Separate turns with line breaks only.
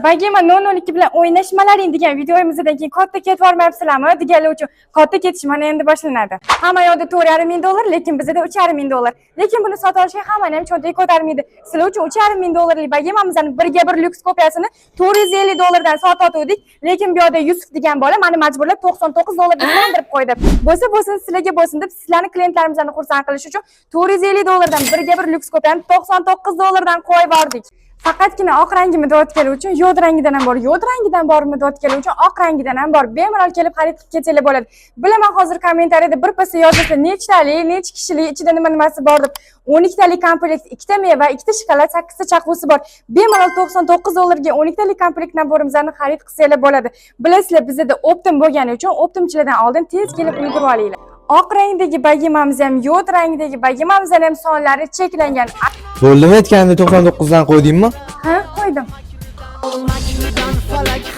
Bogema 002 bilan o'ynashmalaring degan videomizdan keyin katta ketib yubormayapsizlarmi deganlar uchun katta ketish mana endi boshlanadi. Hamma yoqda 4,5 ming dollar, lekin bizda 3,5 ming dollar. Lekin buni sotib olishga hammani ham cho'ntagi ko'tarmaydi. Sizlar uchun 3,5 ming dollarlik Bogemamizni birga bir lyuks kopiyasini 450 dollardan sotib, lekin bu yoqda Yusuf degan bola meni majburlab 99 dollarga ko'ndirib qo'ydi. Bo'lsa bo'lsin, sizlarga bo'lsin deb, sizlarni klientlarimizni xursand qilish uchun 450 dollardan birga bir lyuks kopiyani 99 dollardan qo'yib yubordik. Faqatgina oq rangimi deyotganlar uchun yod rangidan ham bor, yod rangidan bormi deyotganlar uchun oq rangidan ham bor. Bemalol kelib xarid qilib ketsanglar bo'ladi. Bilaman, hozir kommentariyada bir pasda yozilsa, nechtalik, nechi kishilik, ichida nima nimasi bor deb. 12 talik komplekt, ikkita meva, ikkita shokolad, sakkizta chaquvsi bor. Bemalol 99 dollarga 12 talik komplekt набор imizni xarid qilsanglar bo'ladi. Bilasizlar, bizda оптом bo'lgani uchun оптом chilardan oldin tez kelib ulgurib olinglar. Oq rangdagi bogemamiz ham, yod rangdagi bogemamizdan ham sonlari cheklangan.
Bo'ldimi, aytganimda 99 dan qo'ydingmi?
Ha, qo'ydim.
Olmakdan falak.